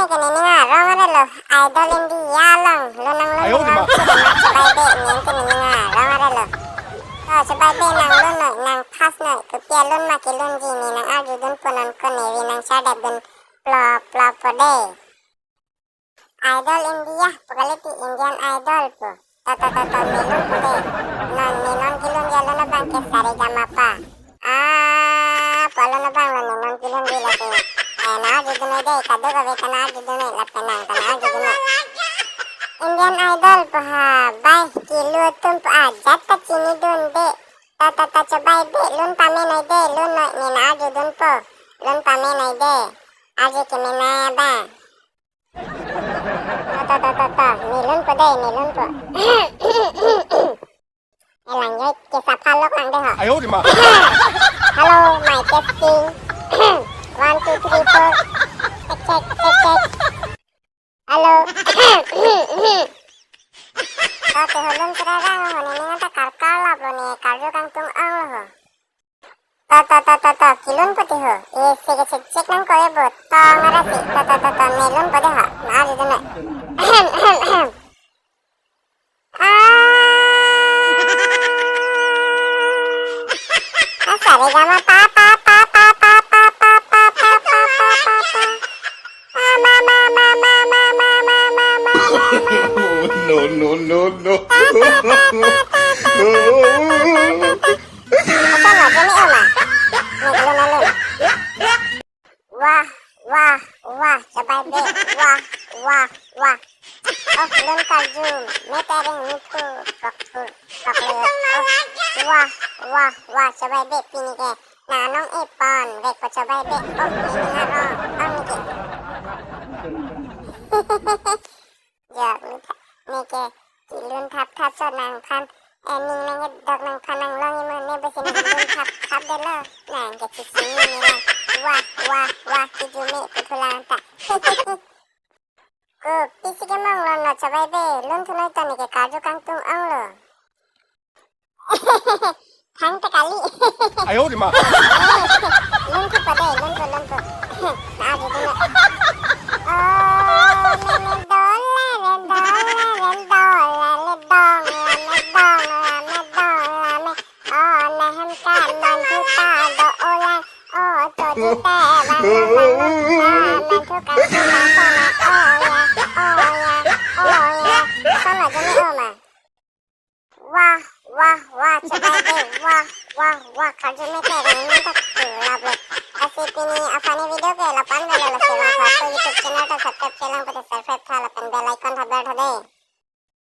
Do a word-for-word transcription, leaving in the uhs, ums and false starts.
Ke nening arong arelo, Idol India along, lo nang lo Ayo, nang ma. Lo, Chobai Bey, neng ke nening arong arelo. To, Chobai Bey nang lo noi, nang pass noi, kopi alun ma kelunji ne nang arjudunpo non ko ne ri nang chardapdun plop plop po de. Idol India pu kalite Indian Idol pu. To, to, to, to, ne lunpo de. Non, ne non kelunji alun abang ke Saregama pa. Ah, pu alun abang lo ne non kelunji lake. Eh, nang arjudun noi de, kadokave ta nang arjudun noi, lapen nang ta nang arjudun noi. Indian Idol pu ha, bai, kelu atum pu ajat ta chinidunde. To, to, to, Chobai Bey, lun pame noi de, lun noi, ne nang arjudunpo. Lun pame noi de. Arju kemenei abang. To, to, to, to, to, ne lunpo de, ne lunpo. Elang joi ke sapha lok lang de ho. Ayo, di ma. Hello, mic testing. One, two, three, four. Check, check, check, check. Hello. To, te ho lun chera ra ho, ne ning ta karkar lap lo ne, karju kangtung ong lo ho. To, to, to, to, to, kelunpo de ho. E, se ke check check nang ko e bo. To, ngara si. To, to, to, to, ne lunpo de ho. Nang arjudun noi. Ahem, ahem, ahem. Ah. Ah, Saregama pa, pa, pa. Ah, ma, ma, ma. No, no, no, no. Pa, pa, pa, pa, pa, pa, pa, pa, pa, pa, pa. Asa ma, jeni oma. Nih, alun, alun. Wah, wah, wah, Chobai Bey. Wah, wah, wah. Oh, lun karju, me tereng mithu, prok thur, prok le. Oh, wah, wah, wah, Chobai Bey pini ke. Nang anong epon, vekpo Chobai Bey. Oh, pini ngarong, ang ke. Jok, ne tha, ne ke, kelun thap thap so nangphan, eh, ning nangkedok nangphan nanglong imo ne besi nanglun thap thap detlo, nang ke chisi ne lang, wah, wah, wah, kejume pu thulang ta. Ko, pisi kemang lo no Chobai Bey, lun thu noi to ne ke karju kangtung ong lo. Thang ta kali. Ayo, di ma. Lun thupo de, lun thu, lun thu. Nang arjudun noi. O, me me dola re, dola re, dola re, dong la me, dong la me, dong la me. O, nehem ka manthu ta do olang. O, to jite bang nang nang nang. A, manthu kangtung kangtung na. O ya, o ya, o ya. Son lo jeni oma. Wah, wah, wah, Chobai Bey, wah, wah, wah, karju me tereng nang ta thu lap lo. Lasi pini a-funny video ke lapu-an velo, lasi bang first YouTube channel ta subscribe chelang pute subscribe tha lapen bell icon ta ber tha de.